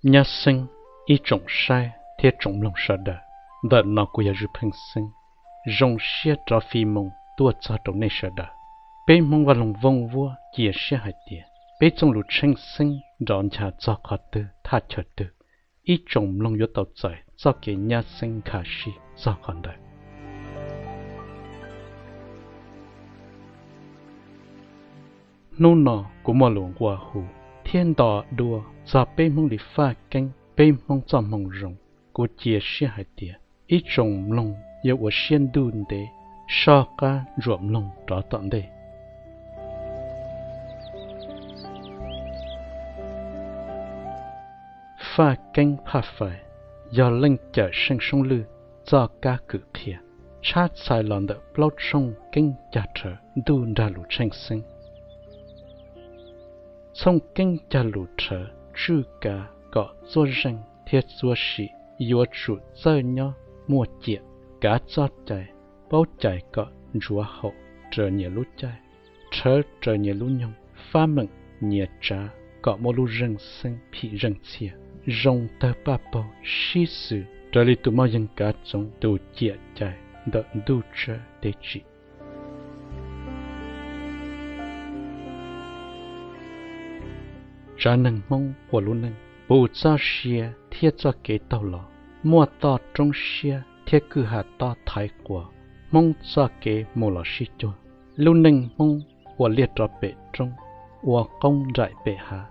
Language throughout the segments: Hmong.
Nyab xeeb, ib tsoom saib thiab tsoom mloog sawv daws, ntawm no kuv yog Zwj Pheej Xeeb, zoo siab rov fi moos tuaj txog rau nej sawv daws. Peb Hmoob Vaj Loog Vooj Vuab cia siab hais tias peb txooj lus tsheej xeeb nrov ncha txog qhov twg thaj chaw twg, ib tsoom mloog yuav tau txais txoj kev nyab xeeb nkhav sij txog qhov ntawd. Hnub no kuv muaj lus nqua hu thiab nto dua txog peb Hmoob li Faj Keeb, peb Hmoob txoj hmoo zoo. Kuv cia siab hais tias ib tsoom mloog yuav ua siab ntuj ntev soj qab ntsuam mloog rov tom ntej. Faj Keeb Phaj Fais yog Leej Cawm Seej Soob Lwj txoj kab kwm qhia, tshab txhais los ntawm plaub tshooj keeb cag rhawv ntuj nrag lus tsheej xeeb. Txhooj keeb cag lus rhawv tswj kav kom txuaj zeej thiab txuaj sim yuav tsum txawj nyob muaj ciam, kav txoj cai, paub cais kom ntsuav haum raws nyias lub caij, rhawv raws nyias lub nyoog, fab meem nyias tsav kom muaj lub zeej xeeb phim zeej txhiaj, zoo tawg paj paug sib xws raws li tus moj yeeg kav txoov tus ciam cai ntawm ntuj tsawb teb tsim. Tsav neeg Hmoob ua lub neej puv txoj sia thiab txoj kev taug los, muaj toj roob siab thiab kwj ha tob thaiv quas, Hmoob txoj kev mus los sib cuag. Lub neej Hmoob ua liaj rov pem roob, ua qoob nraim pem hav,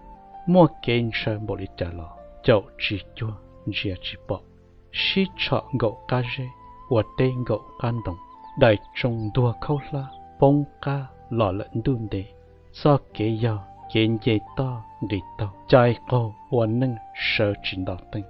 muaj kev ntshaw npaum li cas los caum tsis cuag ntsia tsis pom, sib tshom nkaum qab zeb, ua teb nkaum qab ntoo, daim tsoos ntuag khaub hlab poob qab los lawm ntuj ntev. Txoj kev yog kev nce toj nqis taug, cai qaug ua neej sawv tsis nto teej.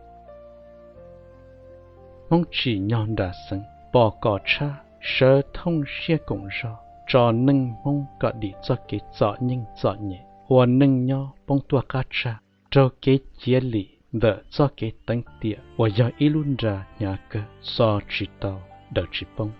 Hmoob tsim nyog nra xeev, pom kom tshab, sawv thooj siab koom zog tso neej Hmoob kom dim txoj kev txom nyem txom nyem, ua neej nyob poob tuaj qab tsag, raug kev ciav lim ntawm txoj kev teev tiam uas yog ib lub nra hnyav kawg txo tsis tau daws tsis poob.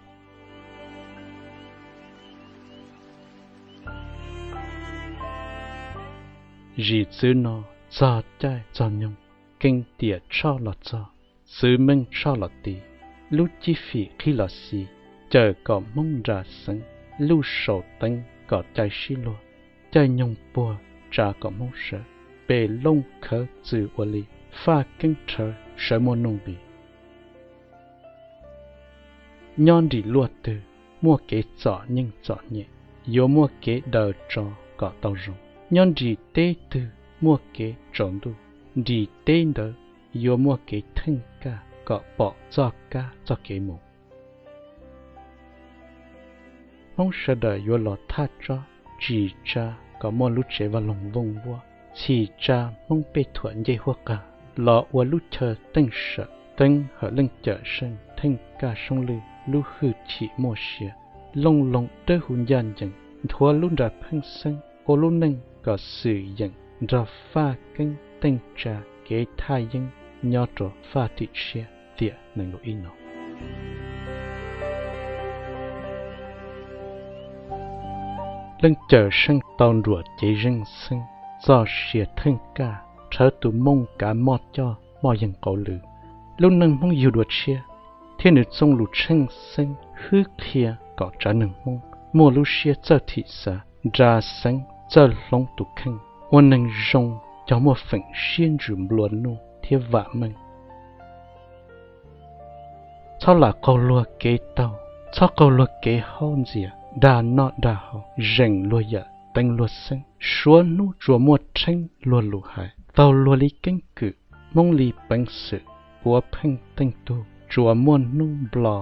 Zim txwv no txog caij txog nyoog, keeb tiam tshoj los txog, txwv meej tshoj los ti, lub cib fim qhib los xis, cawm kom Hmoob nra xeev, luj saus teev kom cai sib luag, caij nyoog puag tsa kom Hmoob sawv, pem looj khawv txwm ua li, faj keeb rhawv sawv muaj nuj nqis. Nyob nrim luaj twg muaj kev txom nyem txom nyem, yuav muaj kev daws tso kom tau zoo. Nyob nrim teb twg muaj kev tsaus ntuj, nrim teb ntawd yuav muaj kev theej kaj kom pom txoj kab txoj kev mus. Hmoob sawv daws yuav los thaj tsob, tsim tsa kom muaj lub tsev vaj loog vooj vuab, txhim tsa Hmoob pej thuam ncej huab qag los ua lub chaw teej sawm teeb hawm Leej Cawm Seej Theej Kaj Soob Lwj lub hwj chim muaj sia, looj loog dawb huv ncaj ncees, nthuav lub nra pheej xeeb ua lub neej kom xwm yeem nrog faj keeb teej tsa kev thaj yeeb nyob rau faj tim tshiab tiam nees nkaum ib no. Leej Cawm Seej tau nruam cev zeej xeeb, txoj sia theej kaj rhawv tus mooj kav moj coj moj yeeg qauv lwm. Lub neej Hmoob yug dua tshiab thiab nws txooj lus tsheej xeeb hwb qhia kom tsav neeg Hmoob muaj lub siab txawj thim xav, nra xeev txawj hloov tus kheej, ua neeg zoo cog muaj feem siab ntsws nplua nuj thiab vam meej. Txhob lam qaug luag kev taug, txhob qaug luag kev haub ntxias, dag noj dag haus, zeem luag yam teev luag xeeb. Suav hnub tsuas muaj rheeb luag lus hais, taug luag li keeb kwm, Hmoob li peev xwm, puav pheej teej tug, tsuas muaj hnub nplo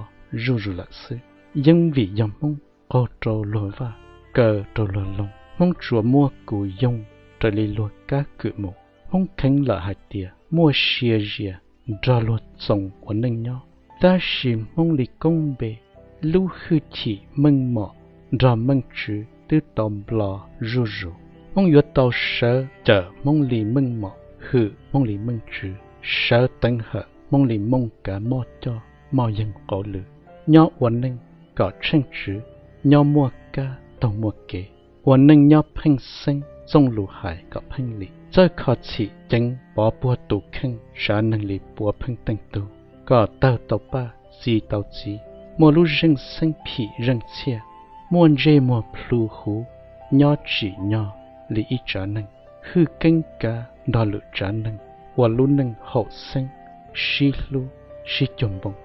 zuj zus lawm xwb. Yeeb vim yog Hmoob qaug rau luag vaj, kaw rau luag loog, Hmoob tsuas muaj kuv yoog raws li luag kab kwm mus. Hmoob kheev lawm hais tias muaj sia zias nrog luag txoos ua neej nyob, tab sis Hmoob li koob npe, lub hwj chim meej mom nrog Meej Tswv twb tau nplo zuj zus. Hmoob yuav tau sawv cawm Hmoob li meej mom, hwm Hmoob li Meej Tswv, sawv teev hawm Hmoob li mooj kav moj coj moj yeeg qauv lwm, nyob ua neej kom tsheej tswv, nyob muaj kab taug muaj kev, ua neej nyob pheej xeeb txooj lus hais kom pheej lim. Txawj kho txhim ceev pov puag tus kheej tsav neeg li puav pheej teej tug, kom tawg tau paj txi tau txiv, muaj lub zeej xeeb phim zeej txhiaj, muaj ntsej muag plhu huv, nyob tsim nyog li ib tsav neeg, hwj keeb kav nrog lwm tsav neeg, ua lub neej haum xeeb, sib hlub sib cuag npoo.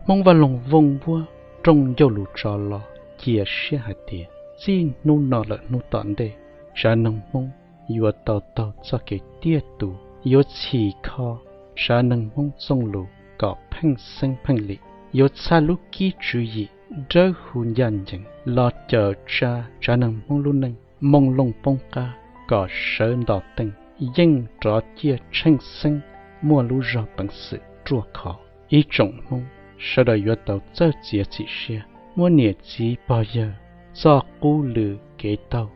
Hmoob Vaj Loog Vooj Vuab rooj ncauj lus tso los cia siab hais tias txij hnub no lawm hnub tom ntej, tsav neeg Hmoob yuav tau taug txoj kev tiaj tus, yuav txhim kho tsav neeg Hmoob txooj lus kom pheej xeeb pheej lim, yuav txhaj lub kib tswv yim dawb huv ncaj ncees los cawm tsa tsav neeg Hmoob lub neej moo looj poob qab kom sawv nto teej, yeej rov ciaj tsheej xeeb, muaj lub zog peev xwm ruaj khov. Ib tsoom Hmoob sawv daws yuav tau txawj txiav txim siab, muab niam txiv pog yawg txoj qub lw kev taug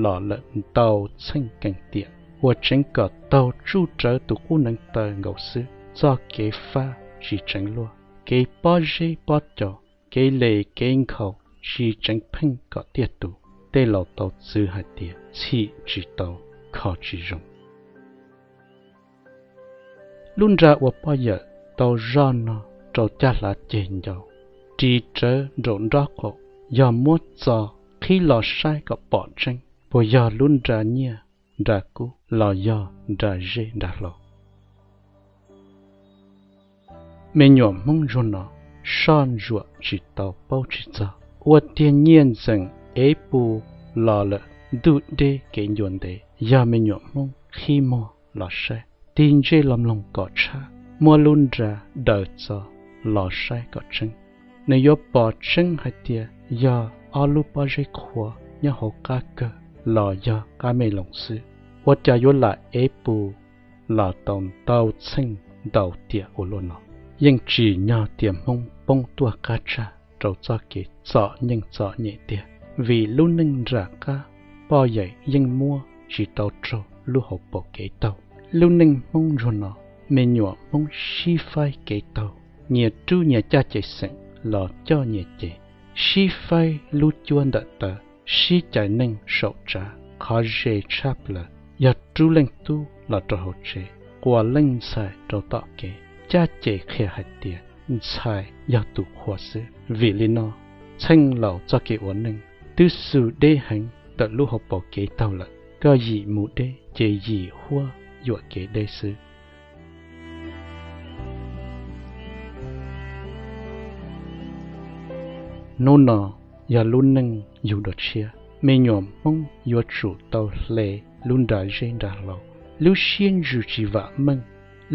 los lawm ntau txheej kees tiam, uas tseev kom taug tsuj rawv tus qub neev taw nkaus xwb, txoj kev fab tsis tseev luaj, kev pob zeb pob co, kev le kev nkhaus tsis tseev pheej kom tiaj tus. Tej laus tau txwv hais tias txhim tsis tau, kho tsis zoo. Lub nra ua poj yawm tau zoj no rau caj hlav ceg ncau, ris rawv nraum nrob qaum, yog muab txo qhib los saib kom pom tseeb, puas yog lub nra nyiaj nra kub los yog nra zeb nra hlau. Me nyuam Hmoob ntsuag no soj ntsuam tsis tau paub tsis txog, ua tiag nyiaj ntxeem ev pus los lawm ntuj deb kev ncua ntev, yog me nyuam Hmoob qhib muag los saib, tig ntsej los mloog kom tshab, muab lub nra daws txo los saib kom tseeb. Nws yuav pom tseeb hais tias yog ob lub pob zeb qhuav nyob hauv qab kawg los yog qab mej loos xwb, ua cas yuav lam ev pus los tau ntau txheej ntau tiam ua luaj no. Yeej tsim nyog tias Hmoob poob tuaj qab tsag rau txoj kev txom nyem txom nyem tiag, vim lub neej nram qab poj yawm yeej muab tsis tau raug lub hauv paus kev taug. Lub neej Hmoob ntsuag no, me nyuam Hmoob sib faib kev taug, nyias rub nyias caj ces xeem los coj nyias ces, sib faib lub cuab ntawm taw, sib cais neej saum tsav. Qhov ze tshaj plaws yog rub leej tub los rau hauv tsev, quas leej ntxhais rau tom kev, caj ces qhia hais tias ntxhais yog tus qhua xwb. Vim li no, txheej laus txoj kev ua neej twb xu deb heev ntawm lub hauv paus kev taug lawm, koj yim mus deb ces yim huab yuam kev deb xwb. Hnub no yog lub neej yug dua tshiab, me nyuam Hmoob yuav tsum tau hle lub nra zeb nra hlau, lub siab ntsws tsis vam meej,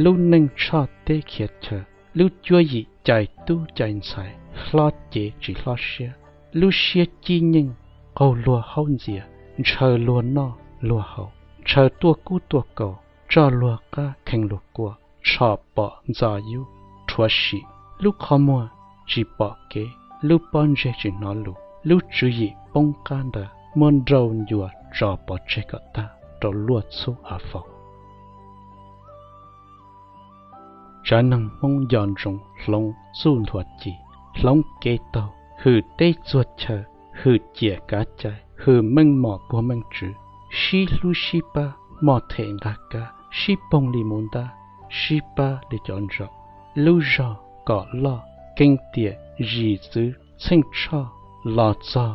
lub neej tshoj teb khiav chaw, lub cuab yim cais tub cais ntxhais hlob cev tsis hlob siab, lub siab cib nyeej, qaug luag haub ntxias, ntshaw luag noj luag haus, ntshaw tuaj kub tuaj kaus, tsoj luag qab kheej luag kua, tshom pom ntxo yub rhuav sim, lub qhov muag tsis pom kev, lub pob ntseg tsis hnov lus, lub tswv yim poob qab ntawd muab nrauj ncua tso pov tseg kom tag rau luaj txhub av faus. Tsav neeg Hmoob nco ntsoov hloov txuj nthua ci, hloov kev taug, hwm teb txuag chaw, hwm ciam kav cai, hwm meej mom puag meej tswv, sib hlub sib pab, moj them nqag kab, sib poog li mus ntab, sib pab li cov ntsaum. Lub zog kom loj, keeb tiam zis txwv txheej tshoj los txog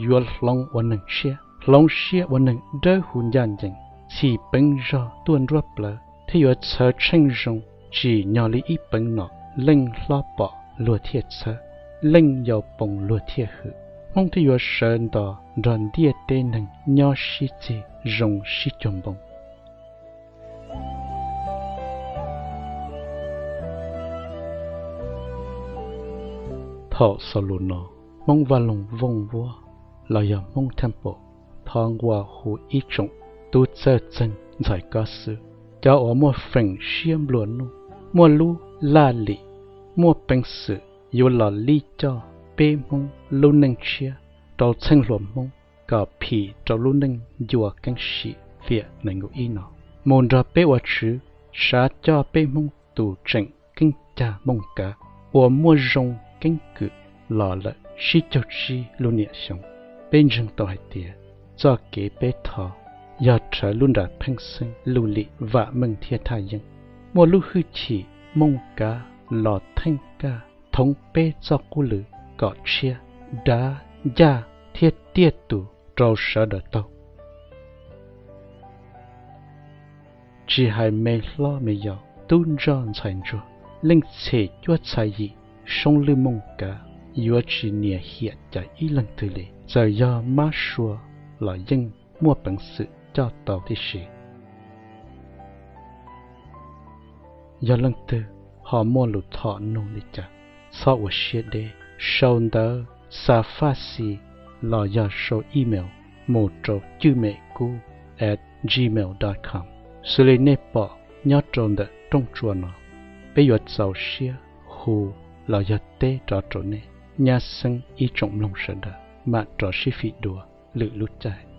yuav hloov ua neeg tshiab, hloov siab ua neeg dawb huv ncaj ncees, txhim peev zog tuaj nruab plawv, thiaj yuav txhawv tsheej zoo tsim nyog li ib peev nom, leej hlob pom luag thiaj txhawb, leej yau pom luag thiaj hwm. Hmoob thiaj yuav sawv nto nrog ntiaj teb neeg nyob sib txig zoo sib cuag npoo. Thaum xaus lus no, Hmoob Vaj Loog Vooj Vuab los yog Hmoob Thaj Npaum thov nqua hu ib tsoom tub txawj txeeg ntxhais Kob Xwb, cov uas muaj feem siab nplua nuj, muaj lub laj lim, muaj peev xwm yuav los li coj peb Hmoob lub neej tshiab rau txheej hluas Hmoob kom phim rau lub neej ncua keeb sim tiam nees nkaum ib no, mus nrog peb ua tswv sav coj peb Hmoob tus tseem keeb cag mooj kav uas muaj zoo keeb kwm los lawm tsib caug tsib lub niam xyoo. Peb ntseeg tau hais tias txoj kev peb thov yog rhawv lub nram pheej xeeb lub lim vam meej thiab thaj yeeb. Muaj lub hwj chim mooj kav los theej kaj, thoov peb txoj qub lwm kom tshiab, dav, ncaj thiab tiaj tus rau sawv daws taug. Tsis hais me hlob me yau, tub ntsoj ntxhais ntsuag, leej txhim cuab txhais yim, soob lwj mooj kav, yuav tsis nias hiam cais ib leeg twg li, txawm yog mab sua los yeej muaj peev xwm coj tau tib si. Yog leej twg ho muaj lus thom nug li cas, txhob ua siab deb, sau ntawv xa faj xi los yog sau email mus rau cwj mem kub at gmail dot com, xws li nej pom nyob rau ntawm rooj tsua no. Peb yuav txaus siab hu los yog teb rov rau nej. Nyab xeeb ib tsoom mloog sawv daws, mam rov sib fim dua lwm lub caij.